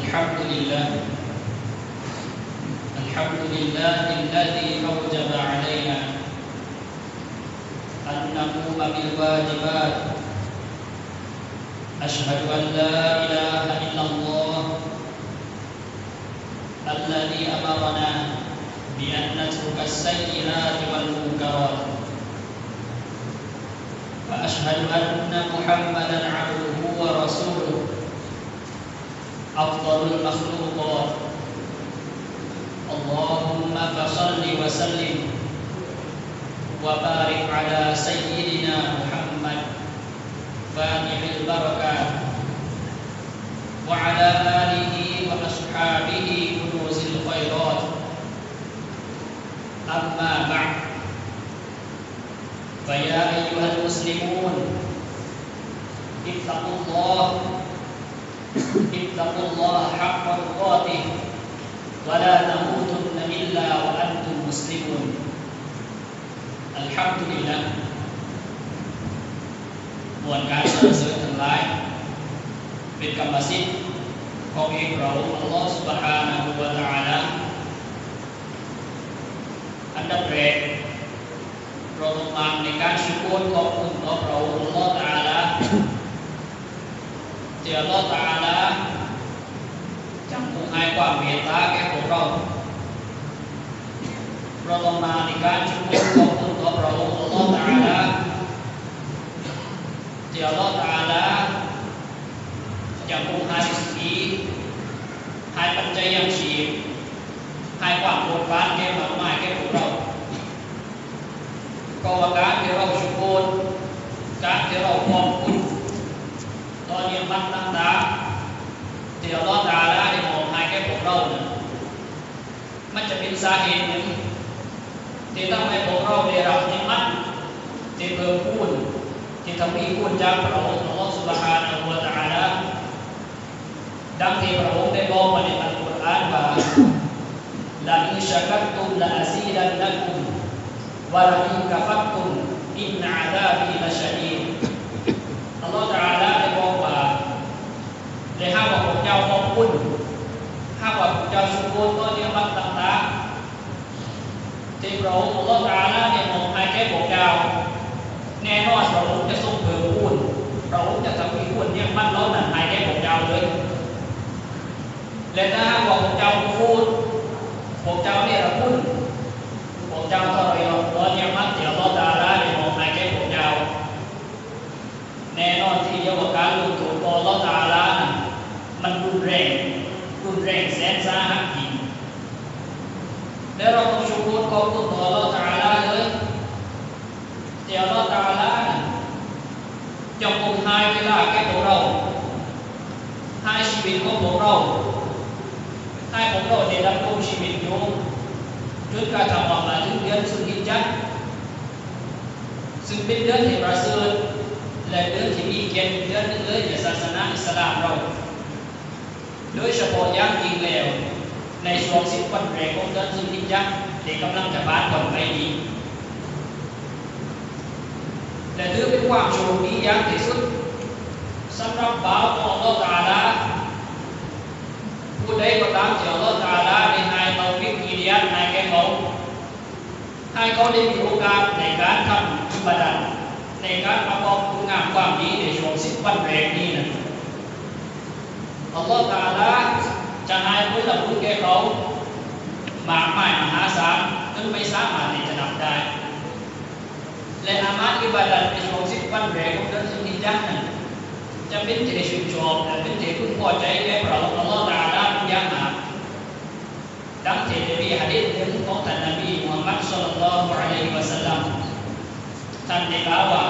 الحمد لله. الحمد لله الذي أوجب علينا أن نقوم بالواجبات. أشهد أن لا إله إلا الله الذي أمرنا بأن نترك السيئات والمنكرات. وأشهد أن محمدا عبده ورسوله. أفضل المخلوقات. اللهم فصل وسلم وبارك على سيدنا محمد فاتح البركات وعلى آله وأصحابه كنوز الخيرات. أما بعد، فيا أيها المسلمون، اتقوا الله اتقوا الله حق تقاته ولا تموتن إلا وأنتم مسلمون. الحمد لله. ມວນການສັນລະເສີນທັງຫຼາຍ ເປັນກຳມະສິດຂອງເອງພະອົງ ອັລລອຮ໌ Subhanahu wa Ta'ala. ອັນດັບແລກ ເຮົາຕ້ອງມາໃນການຊຸກຣຂອບຄຸນຕໍ່ພະອົງ ອັລລອຮ໌ ຕະອາລາ ທີ່ອັລລອຮ໌ ຕະອາລາ ຈະຊົງໃຫ້ຄວາມເມດຕາແກ່ພວກເຮົາ. ເຮົາຕ້ອງມາໃນການຊຸກຣຂອບຄຸນຕໍ່ພະອົງ ອັລລອຮ໌ ຕະອາລາ ທີ່ອັລລອຮ໌ ຕະອາລາ ຈະຊົງໃຫ້ລິດສະກີ, ໃຫ້ປັດໄຈຍັງຊີບ, ໃຫ້ຄວາມໂປດປານແກ່ໝາກໄມ້ແກ່ພວກເຮົາ. ເພາະວ່າການທີ່ເຮົາຊຸກຣ, ການທີ່ເຮົາຂອບຄຸນຕໍ່ນິອະມັດຕ່າງໆ ທີ່ອັລລອຮ໌ ຕະອາລາ ໄດ້ມອບໃຫ້ແກ່ພວກເຮົານັ້ນ ມັນຈະເປັນສາເຫດໜຶ່ງທີ່ທຳໃຫ້ພວກເຮົາໄດ້ຮັບນິອະມັດທີ່ເພີ່ມພູນ, ທີ່ທະວີຄູນຈາກພະອົງ ອັລລອຮ໌ Subhanahu wa Ta'ala. ດັ່ງທີ່ພະອົງໄດ້ບອກໄວ້ໃນອັລກຸຣອານວ່າ لئن شكرتم لأزيدنكم ولئن كفرتم إن عذابي لشديد. ອັລລອຮ໌ ຕະອາລາ ໄດ້ບອກວ່າ ແລະ ຫາກວ່າພວກເຈົ້າຂອບຄຸນ, ຫາກວ່າພວກເຈົ້າຊຸກຣຕໍ່ນິອະມັດຕ່າງໆ ທີ່ພະອົງ ອັລລອຮ໌ ຕະອາລາ ໄດ້ມອບໃຫ້ແກ່ພວກເຈົ້າ, ແນ່ນອນພະອົງຈະຊົງເພີ່ມພູນ, ພະອົງຈະທະວີຄູນນິອະມັດເຫຼົ່ານັ້ນໃຫ້ແກ່ພວກເຈົ້າເລີຍ. ແລະ ຖ້າຫາກວ່າພວກເຈົ້າກຸຟຣີ, ພວກເຈົ້າເນລະຄຸນ, ພວກເຈົ້າທໍລະຍົດຕໍ່ນິອະມັດທີ່ອັລລອຮ໌ ຕະອາລາ ໄດ້ມອບໃຫ້ແກ່ພວກເຈົ້າ, ແນ່ນອນທີ່ດຽວວ່າການລົງໂທດຂອງອັລລອຮ໌ ຕະອາລາ ນັ້ນ ມັນຮຸນແຮງ, ຮຸນແຮງແສນສາຫັດຍິ່ງ. ແລະ ເຮົາຕ້ອງຊຸກຣຂອບຄຸນຕໍ່ອັລລອຮ໌ ຕະອາລາ ເລີຍ ທີ່ອັລລອຮ໌ ຕະອາລາ ນັ້ນ ຈະຄົງໃຫ້ເວລາແກ່ພວກເຮົາ, ໃຫ້ຊີວິດຂອງພວກເຮົາ, ໃຫ້ພວກເຮົາໄດ້ດຳລົງຊີວິດຢູ່ ຈົນກະທັ່ງວ່າມາເຖິງເດືອນຊູນຮິດຈະ, ຊຶ່ງເປັນເດືອນທີ່ປະເສີດ ແລະ ເດືອນທີ່ມີກຽດອີກເດືອນໜຶ່ງເລີຍໃນສາສະໜາອິດສະລາມເຮົາ. ໂດຍສະເພາະຢ່າງຍິ່ງແລ້ວ ໃນຊ່ວງສິບວັນແລກຂອງເດືອນຊູນຮິດຈະ ທີ່ກຳລັງຈະຜ່ານພົ້ນໄປນີ້ ແລະ ຖືເປັນຄວາມໂຊກດີຢ່າງທີ່ສຸດ ສຳລັບບ່າວຂອງອັລລອຮ໌ ຕະອາລາ ຜູ້ໃດກໍຕາມທີ່ອັລລອຮ໌ ຕະອາລາ ໄດ້ໃຫ້ເຕົາຟິກ ຮິດຢາດ ໃຫ້ແກ່ເຂົາ ໃຫ້ເຂົາໄດ້ມີໂອກາດໃນການທຳອິບາດັດ, ໃນການປະກອບຄຸນງາມຄວາມດີໃນຊ່ວງສິບວັນແລກນີ້ນັ້ນ, ອັລລອຮ໌ ຕະອາລາ ຈະໃຫ້ຜົນລະບຸນແກ່ເຂົາມາກມາຍມະຫາສານ ຈົນໄມ່ສາມາດທີ່ຈະນັບໄດ້. ແລະ ອາມານອິບາດັດໃນຊ່ວງສິບວັນແລກຂອງເດືອນຊູນຮິດຈະນັ້ນ ຈະເປັນທີ່ໄດ້ຊື່ນຊອບ ແລະ ເປັນທີ່ເພິ່ງພໍໃຈແກ່ພະອົງ ອັລລອຮ໌ ຕະອາລາ ເປັນຢ່າງມາກ. ດັ່ງທີ່ໄດ້ມີຫະດີດໜຶ່ງຂອງທ່ານນະບີມຸຮັມມັດ ສະລັລລອຮຸ ອະໄລຮິ ວະສັລລັມ ທ່ານໄດ້ກ່າວວ່າ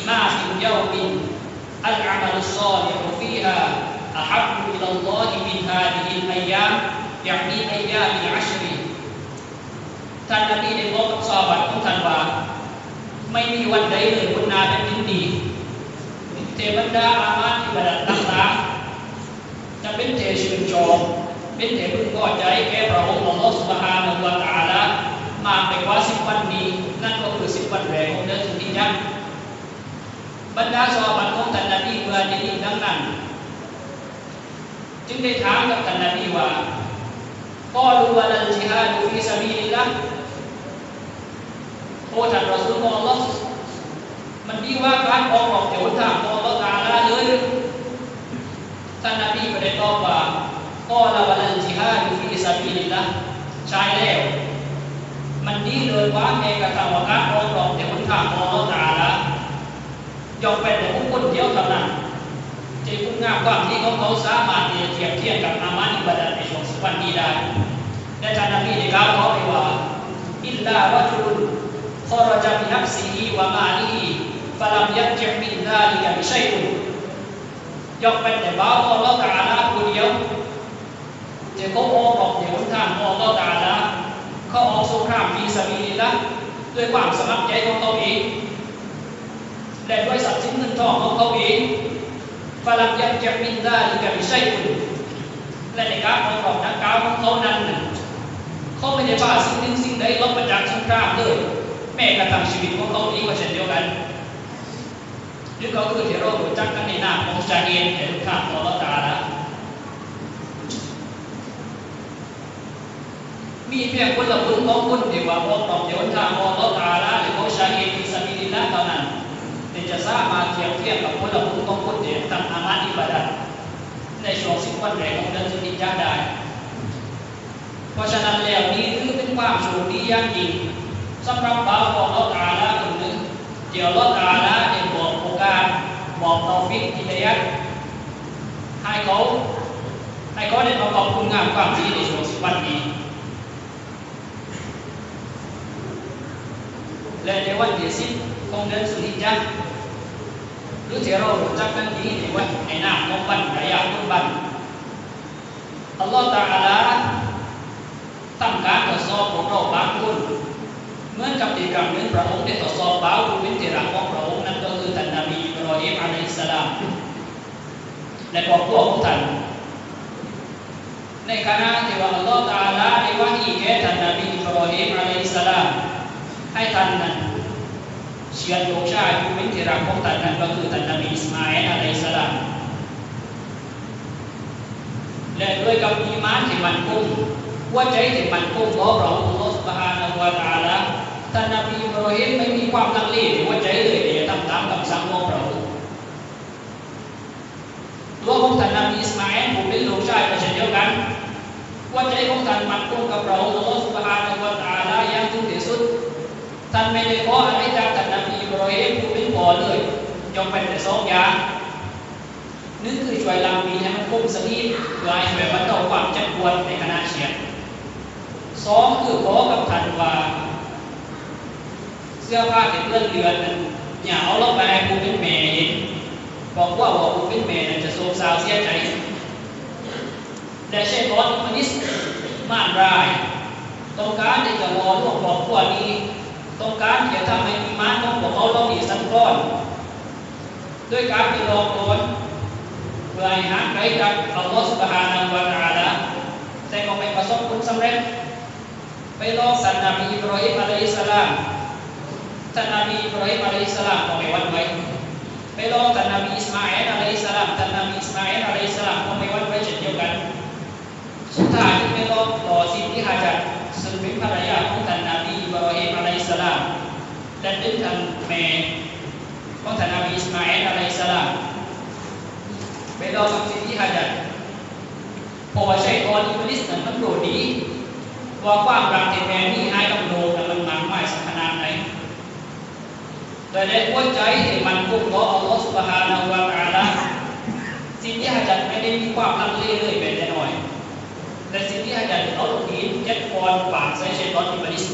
ما من يوم العمل الصالح فيها أحب إلى الله من هذه الأيام، يعني أيام العشر. ທ່ານນະບີໄດ້ບອກກັບຊະຫວາບາຂອງທ່ານວ່າ ໄມ່ມີວັນໃດເລີຍບົນໜ້າແຜ່ນດິນນີ້ ທີ່ບັນດາອາມານອິບາດັດຕ່າງໆ ຈະເປັນທີ່ຊື່ນຊອບ ເປັນທີ່ເພິ່ງພໍໃຈແກ່ພະອົງ ອັລລອຮ໌ ຊຸບຮານະຮູ້ ວະຕະອາລາ ມາກໄປກວ່າສິບວັນນີ້ ນັ້ນກໍຄືສິບວັນແລກຂອງເດືອນຊູນຮິດຈະ. ບັນດາຊະຫວາບາຂອງທ່ານນະບີ ເມື່ອໄດ້ຍິນດັ່ງນັ້ນ ຈຶ່ງໄດ້ຖາມກັບທ່ານນະບີວ່າ قالوا ولا الجهاد في سبيل الله ໂອ້ ທ່ານຣະຊູລຂອງອັລລອຮ ມັນດີກວ່າການອອກນອກໃນຫົນທາງຂອງອັລລອຮຕະອາລາເລີຍ. ທ່ານນະບີກໍໄດ້ຕອບວ່າ قال ولا الجهاد في سبيل الله ໃຊ່ແລ້ວ ມັນດີເລີຍກວ່າແມ້ກະທັ່ງວ່າການອອກນອກໃນຫົນທາງຂອງອັລລອຮຕະອາລາ. ຍ່ອມແມ່ນແຕ່ບຸກຄົນດຽວເທົ່ານັ້ນ ທີ່ຄຸນງາມຄວາມດີຂອງເຂົາສາມາດທີ່ຈະທຽບທຽງກັບອາມານອິບາດັດໃນຊ່ວງສິບວັນນີ້ໄດ້. ແລະ ທ່ານນະບີໄດ້ກ່າວຕໍ່ໄປວ່າ إلا رجل خرج بنفسه وماله فلم يرجع من ذلك بشيء ຍ່ອມແມ່ນແຕ່ບ່າວຂອງອັລລອຮຕະອາລາຜູ້ດຽວ ທີ່ເຂົາອອກນອກໃນຫົນທາງຂອງອັລລອຮຕະອາລາ, ເຂົາອອກສົງຄາມ في سبيل الله ດ້ວຍຄວາມສະໝັກໃຈຂອງເຂົາເອງ ແລະ ດ້ວຍຊັບສິນເງິນທອງຂອງເຂົາເອງ, فلم يرجع من ذلك بشيء ແລະ ໃນການອອກນອກດັ່ງກ່າວຂອງເຂົານັ້ນນະ ເຂົາບໍ່ໄດ້ພາສິ່ງໜຶ່ງສິ່ງໃດລົບມາຈາກສົງຄາມເລີຍ, ແມ້ກະທັ່ງຊີວິດຂອງເຂົາເອງກໍເຊັ່ນດຽວກັນ. ຫຼືກໍຄືທີ່ເຮົາຮູ້ຈັກກັນໃນນາມຂອງຊະຮີດໃນຫົນທາງຂອງອັລລອຮຕະອາລາ. ມີພຽງຜົນລະບຸນຂອງຄົນທີ່ວ່າອອກນອກໃນຫົນທາງຂອງອັລລອຮຕະອາລາ ຫຼືເຂົາຊະຮີດ في سبيل الله ເທົ່ານັ້ນ ທີ່ຈະສາມາດທຽບທຽງກັບຜົນລະບຸນຂອງຄົນທີ່ທຳອາມານອິບາດັດໃນຊ່ວງສິບວັນແລກຂອງເດືອນຊູນຮິດຈະໄດ້. ເພາະສະນັ້ນແລ້ວ ນີ້ຖືເປັນຄວາມໂຊກດີຢ່າງຍິ່ງ ສຳລັບບ່າວຂອງອັລລອຮຕະອາລາຄົນໜຶ່ງ ທີ່ອັລລອຮຕະອາລາໄດ້ມອບໂອກາດ, ມອບເຕົາຟິກ, ຮິດຢາດ ໃຫ້ເຂົາ, ໃຫ້ເຂົາໄດ້ປະກອບຄຸນງາມຄວາມດີໃນຊ່ວງສິບວັນນີ້ ແລະ ໃນວັນທີສິບຂອງເດືອນຊູນຮິດຈະ ຫຼືທີ່ເຮົາຮູ້ຈັກກັນດີໃນວັນ, ໃນນາມຂອງວັນຣະຢະກຸນບັນ. ອັລລອຮຕະອາລາທຳການທົດສອບພວກເຮົາບາງຄົນ ເໝືອນກັບທີ່ຄັ້ງໜຶ່ງພະອົງໄດ້ທົດສອບບ່າວຜູ້ເປັນທີ່ຮັກຂອງພະອົງ ນັ້ນກໍຄືທ່ານນະບີອິບຣາຮີມ ອະລັຍຮິສສະລາມ ແລະ ຄອບຄົວຂອງທ່ານ. ໃນຂະນະທີ່ວ່າອັລລອຮຕະອາລາໄດ້ວະຮີແກ່ທ່ານນະບີອິບຣາຮີມ ອະລັຍຮິສສະລາມ ໃຫ້ທ່ານນັ້ນ ເຊືອດລູກຊາຍຜູ້ເປັນທີ່ຮັກຂອງທ່ານນັ້ນ ກໍຄືທ່ານນະບີອິດສະມາອີນ ອະລັຍຮິສສະລາມ ແລະ ດ້ວຍກັບອີມານທີ່ໝັ້ນຄົງ, ຫົວໃຈທີ່ໝັ້ນຄົງຕໍ່ພະອົງ ອັລລອຮ ສຸບຮານະຮູ້ ວະຕະອາລາ, ທ່ານນະບີອິບຣາຮີມໄມ່ມີຄວາມລັງເລໃນຫົວໃຈເລີຍ ທີ່ຈະທຳຕາມຄຳສັ່ງຂອງພະອົງ. ຕົວຂອງທ່ານນະບີອິດສະມາອີນ ຜູ້ເປັນລູກຊາຍກໍເຊັ່ນດຽວກັນ, ຫົວໃຈຂອງທ່ານໝັ້ນຄົງກັບພະອົງ ອັລລອຮ ສຸບຮານະຮູ້ ວະຕະອາລາ ຢ່າງສູງທີ່ສຸດ. ທ່ານໄມ່ໄດ້ຂໍອະໄລຈາກທ່ານນະບີອິບຣາຮີມຜູ້ເປັນພໍ່ເລີຍ, ຍົກເວັ້ນແຕ່ສອງຢ່າງ. ໜຶ່ງຄືຊ່ວຍລ້າງຕີນໃຫ້ມັນຄົມສະນິດ ເພື່ອໃຫ້ຊ່ວຍບັນເທົາຄວາມເຈັບປວດໃນຂະນະເຊຍດ. ສອງຄືຂໍກັບທ່ານວ່າ ເສື້ອຜ້າທີ່ເປື້ອນເລືອດນັ້ນ ຢ່າເອົາລົງໄປໃຫ້ຜູ້ເປັນແມ່ເຫັນ, ເພາະກົວວ່າຜູ້ເປັນແມ່ນັ້ນຈະໂສກເສົ້າເສຍໃຈ. ແລະ ໄຊຕອນອິບລີດ ມານຮ້າຍ ຕ້ອງການທີ່ຈະຫຼໍ່ລວງຄອບຄົວນີ້, ຕ້ອງການທີ່ຈະທຳໃຫ້ອີມານຂອງພວກເຂົາເຫຼົ່ານີ້ສັ່ນຄລອນ ໂດຍການໄປຫຼອກຫຼອນ ເພື່ອໃຫ້ຫ່າງໄກຈາກອັລລອຮ ສຸບຮານະຮູ້ ວະຕະອາລາ, ແຕ່ກໍໄມ່ປະສົບຜົນສຳເລັດ. ໄປຫຼອກທ່ານນະບີອິບຣາຮີມ ອະລັຍຮິສສະລາມ, ທ່ານນະບີອິບຣາຮີມ ອະລັຍຮິສສະລາມ ກໍໄມ່ຫວັ່ນໄຫວ. ໄປຫຼອກທ່ານນະບີອິດສະມາອີນ ອະລັຍຮິສສະລາມ, ທ່ານນະບີອິດສະມາອີນ ອະລັຍຮິສສະລາມ ກໍໄມ່ຫວັ່ນໄຫວເຊັ່ນດຽວກັນ. ສຸດທ້າຍໄປຫຼອກຕໍ່ຊິດດິຮະຈັດ ເຊິ່ງເປັນພັນລະຍາຂອງທ່ານນະບີອິບຣາຮີມ ອະລັຍຮິສສະລາມ ແລະ ເປັນທ່ານແມ່ຂອງທ່ານນະບີອິດສະມາອີນ ອະລັຍຮິສສະລາມ ໄປຫຼອກກັບຊິດດິຮະຈັດ ເພາະວ່າໄຊຕອນອິບລີດນັ້ນມັນຮູ້ດີວ່າຄວາມຮັກທີ່ແມ່ມີໃຫ້ກັບລູກນັ້ນມັນມາກມາຍສັກຂະໜາດໃດ. ແຕ່ໃນຫົວໃຈທີ່ໝັ້ນຄົງຕໍ່ອັລລອຮ ສຸບຮານະຮູ້ ວະຕະອາລາ, ຊິດດິຮະຈັດໄມ່ໄດ້ມີຄວາມລັງເລເລີຍແມ້ແຕ່ໜ້ອຍ. ແລະ ຊິດດິຮະຈັດໄດ້ເອົາລູກຫີນເຈັດກ້ອນປານໃສ່ໄຊຕອນອິບລີດ.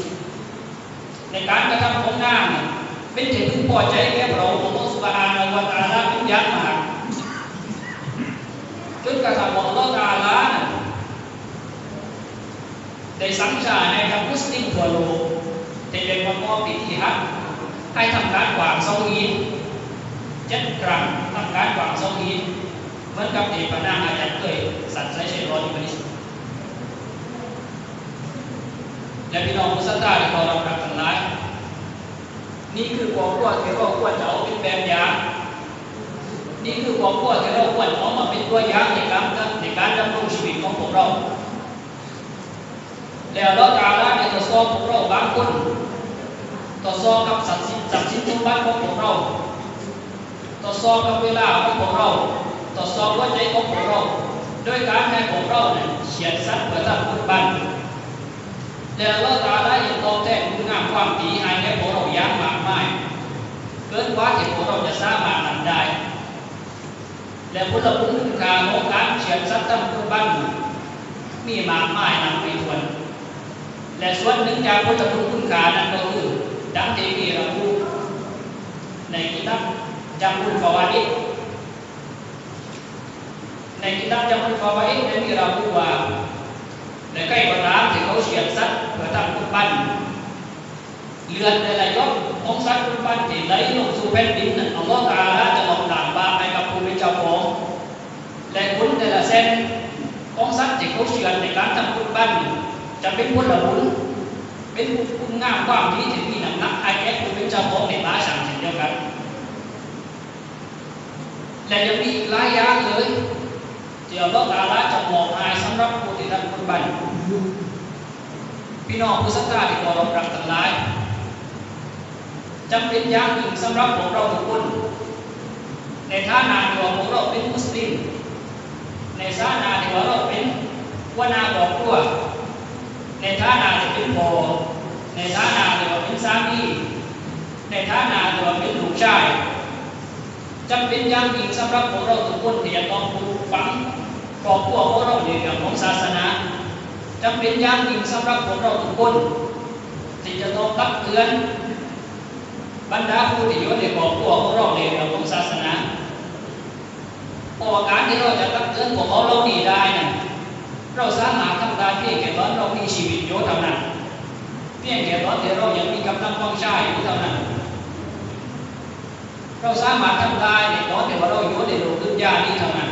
ໃນການກະທຳຂອງນາງນັ້ນ ເປັນທີ່ເພິ່ງພໍໃຈແກ່ພະອົງ ອັລລອຮ ສຸບຮານະຮູ້ ວະຕະອາລາ ເປັນຢ່າງມາກ, ຈົນກະທັ່ງວ່າອັລລອຮ ຕະອາລາ ນັ້ນ ໄດ້ສັ່ງໃຫ້ກັບມຸສລິມທົ່ວໂລກ ທີ່ໄດ້ປະກອບພິທີຮັດ ໃຫ້ທຳການກວາງເສົາຫີນເຈັດຄັ້ງ, ທຳການກວາງເສົາຫີນ ເໝືອນກັບທີ່ພະນາງອາຈານເຄີຍສັດໃສ່ໄຊຕອນອິບລີດ. ແລະ ພີ່ນ້ອງຜູ້ສັດທາທີ່ເຄົາລົບຮັກທັງຫຼາຍ, ນີ້ຄືຄອບຄົວທີ່ເຮົາຄວນຈະເອົາເປັນແບບຢ່າງ. ນີ້ຄືຄອບຄົວທີ່ເຮົາຄວນເອົາມາເປັນຕົວຢ່າງໃນການ, ໃນການ ດຳລົງຊີວິດຂອງພວກເຮົາ. ແລະ ອັລລອຮຕະອາລາໄດ້ທົດສອບພວກເຮົາບາງຄົນ, ທົດສອບກັບຊັບສິນ ຊັບສິນສົມບັດຂອງພວກເຮົາ, ທົດສອບກັບເວລາຂອງພວກເຮົາ, ທົດສອບຫົວໃຈຂອງພວກເຮົາ ໂດຍການໃຫ້ພວກເຮົານັ້ນຂຽນສັດເພື່ອທຳກຸດບັນ. ແລະ ອັລລອຮຕະອາລາຍັງຕອບແທນຄຸນງາມຄວາມດີໃຫ້ແກ່ພວກເຮົາຢ່າງມາກມາຍ ເກີນກວ່າທີ່ພວກເຮົາຈະສາມາດນັບໄດ້. ແລະ ຜົນລະບຸນຄຸນຄ່າຂອງການຂຽນສັດທຳກຸດບັນມີມາກມາຍນັບໄມ່ຖ້ວນ. ແລະ ສ່ວນໜຶ່ງຈາກຜົນລະບຸນຄຸນຄ່ານັ້ນກໍຄື ດັ່ງທີ່ມີລະບຸໃນກິຕາບຈຳບຸນຟາວາອິດ. ໃນກິຕາບຈຳບຸນຟາວາອິດໄດ້ມີລະບຸວ່າ ແລະ ໃຜກໍຕາມທີ່ເຂົາຂຽນສັດເພື່ອທຳກຸດບັນ, ເລືອດແຕ່ລະຢອດຂອງສັດກຸດບັນທີ່ໄຫຼລົງສູ່ແຜ່ນດິນນັ້ນ ອັລລອຮຕະອາລາຈະລົບລ້າງບາບໃຫ້ກັບຜູ້ເປັນເຈົ້າຂອງ ແລະ ຂຸນແຕ່ລະແສນຂອງສັດທີ່ເຂົາເຊື່ອໃນການທຳກຸດບັນ ຈະເປັນຜົນລະບຸນ, ເປັນຄຸນງາມຄວາມດີທີ່ມີນ້ຳໜັກໃຫ້ແກ່ຜູ້ເປັນເຈົ້າຂອງໃນຕາຊ່າງເຊັ່ນດຽວກັນ. ແລະ ຍັງມີອີກຫຼາຍຢ່າງເລີຍ ທີ່ອັລລອຮຕະອາລາຈະມອບໃຫ້ສຳລັບຜູ້ທີ່ທຳກຸດບັນ. ພີ່ນ້ອງຜູ້ສັດທາທີ່ເຄົາລົບຮັກທັງຫຼາຍ, ຈຳເປັນຢ່າງຍິ່ງສຳລັບພວກເຮົາທຸກຄົນ ໃນຖານະທີ່ວ່າພວກເຮົາເປັນມຸສລິມ, ໃນຖານະທີ່ວ່າເຮົາເປັນຫົວໜ້າຄອບຄົວ, ໃນຖານະທີ່ເປັນພໍ່, ໃນຖານະທີ່ວ່າເປັນສາມີ, ໃນຖານະທີ່ວ່າເປັນລູກຊາຍ. ຈຳເປັນຢ່າງຍິ່ງສຳລັບພວກເຮົາທຸກຄົນທີ່ຈະຕ້ອງປູກຝັງຄອບຄົວຂອງເຮົາໃນເລື່ອງຂອງສາສະໜາ. ຈຳເປັນຢ່າງຍິ່ງສຳລັບພວກເຮົາທຸກຄົນທີ່ຈະຕ້ອງຕັກເຕືອນບັນດາຜູ້ທີ່ຢູ່ໃນຄອບຄົວຂອງເຮົາໃນເລື່ອງຂອງສາສະໜາ. ເພາະວ່າການທີ່ເຮົາຈະຕັກເຕືອນພວກເຂົາເຫຼົ່ານີ້ໄດ້ນັ້ນ ເຮົາສາມາດທຳໄດ້ພຽງແຕ່ຕອນເຮົາມີຊີວິດຢູ່ເທົ່ານັ້ນ, ພຽງແຕ່ຕອນທີ່ເຮົາຍັງມີກຳລັງວັງຊາຢູ່ເທົ່ານັ້ນ. ເຮົາສາມາດທຳໄດ້ໃນຕອນທີ່ວ່າເຮົາຢູ່ໃນໂລກດຸນຢານີ້ເທົ່ານັ້ນ.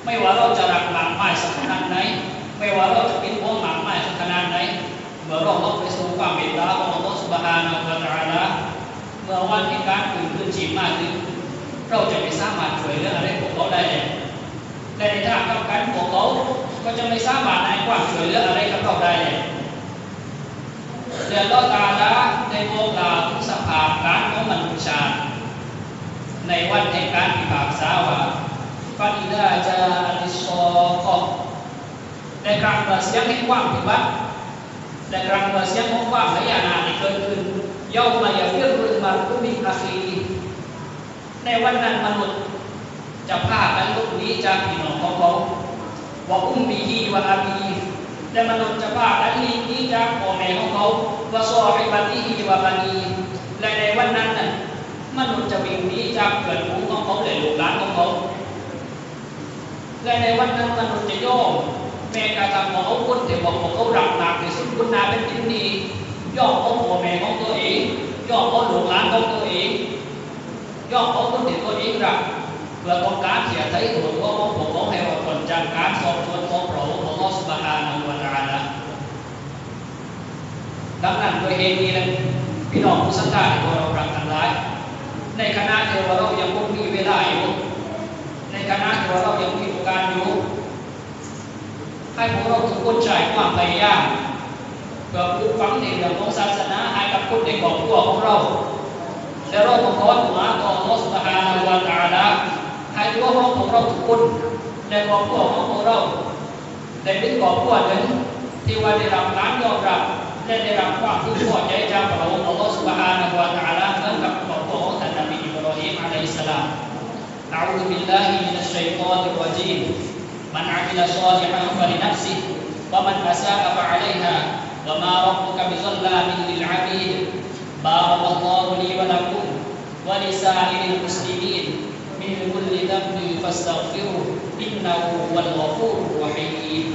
ໄມ່ວ່າເຮົາຈະຮັກມາກມາຍສັກຂະໜາດໃດ, ໄມ່ວ່າເຮົາຈະເປັນຫ່ວງມາກມາຍສັກຂະໜາດໃດ, ເມື່ອເຮົາຮັບໄປສູ່ຄວາມເມດຕາຂອງອັລລອຮ Subhanahu wa Ta'ala, ເມື່ອວັນແຫ່ງການຟື້ນຄືນຊີບມາເຖິງ, ເຮົາຈະໄມ່ສາມາດຊ່ວຍເຫຼືອອະໄລພວກເຂົາໄດ້ແລ້ວ. ແລະ ໃນທາງກັບກັນ, ພວກເຂົາກໍຈະໄມ່ສາມາດໃຫ້ຄວາມຊ່ວຍເຫຼືອອະໄລກັບເຮົາໄດ້ແລ້ວ. ແລະ ອັລລອຮຕະອາລາໄດ້ບອກກ່າວເຖິງສະພາບການຂອງມະນຸດຊາດ ໃນວັນແຫ່ງການພິພາກສາວ່າ فإذا جاءت الصاخة ແລະ ຄັ້ງເມື່ອສຽງແຫ່ງຄວາມພິບັດ ແລະ ຄັ້ງເມື່ອສຽງຂອງຄວາມພະຍານາກໄດ້ເກີດຂຶ້ນ يوم يفر المرء من أخيه ໃນວັນນັ້ນມະນຸດຈະພາກັນຫຼົບໜີຈາກພີ່ນ້ອງຂອງເຂົາ وأمه وأبيه ແລະ ມະນຸດຈະພາກັນຫຼີກໜີຈາກພໍ່ແມ່ຂອງເຂົາ وصاحبته وبنيه ແລະ ໃນວັນນັ້ນນັ້ນ ມະນຸດຈະວິ່ງໜີຈາກເພື່ອນຝູງຂອງເຂົາ ແລະ ລູກຫຼານຂອງເຂົາ. ແລະ ໃນວັນນັ້ນມະນຸດຈະຍອມ ແມ້ກະທັ່ງວ່າເອົາຄົນທີ່ວ່າພວກເຂົາຮັກມາກທີ່ສຸດບົນໜ້າແຜ່ນດິນນີ້, ຍອມເອົາພໍ່ແມ່ຂອງຕົວເອງ, ຍອມເອົາລູກຫຼານຂອງຕົວເອງ, ຍອມເອົາຄົນທີ່ຕົວເອງຮັກ ເພື່ອຕ້ອງການທີ່ຈະໄຖ່ໂທດຕົວຂອງພວກເຂົາໃຫ້ວ່າພົ້ນຈາກການສອບສວນຂອງພະອົງອັລລອຮ Subhanahu wa Ta'ala. ດັ່ງນັ້ນ ດ້ວຍເຫດນີ້ແຫຼະ ພີ່ນ້ອງຜູ້ສັດທາທີ່ເຄົາລົບຮັກທັງຫຼາຍ, ໃນຂະນະທີ່ວ່າເຮົາຍັງຄົງມີເວລາຢູ່, ໃນຂະນະທີ່ວ່າເຮົາຍັງມີໂອກາດຢູ່, ໃຫ້ພວກເຮົາທຸກຄົນໃຊ້ຄວາມພະຍາຍາມ ເພື່ອປູກຝັງໃນເລື່ອງຂອງສາສະໜາໃຫ້ກັບຄົນໃນຄອບຄົວຂອງເຮົາ ແລະ ເຮົາກໍຂໍດຸອາຕໍ່ອັລລອຮ Subhanahu wa Ta'ala ໃຫ້ຕົວຂອງພວກເຮົາທຸກຄົນ ແລະ ຄອບຄົວຂອງພວກເຮົາ ໄດ້ເປັນຄອບຄົວໜຶ່ງທີ່ວ່າໄດ້ຮັບການຍອມຮັບ ແລະ ໄດ້ຮັບຄວາມເພິ່ງພໍໃຈຈາກພະອົງອັລລອຮ Subhanahu wa Ta'ala ເໝືອນກັບຄອບຄົວຂອງທ່ານນະບີອິບຣາຮີມ عليه السلام. أعوذ بالله من الشيطان الرجيم. من عمل صالحا فلنفسه ومن أساء فعليها وما ربك بظلام للعبيد. بارك الله لي ولكم ولسائر المسلمين من كل ذنب فاستغفروه إنه هو الغفور الرحيم.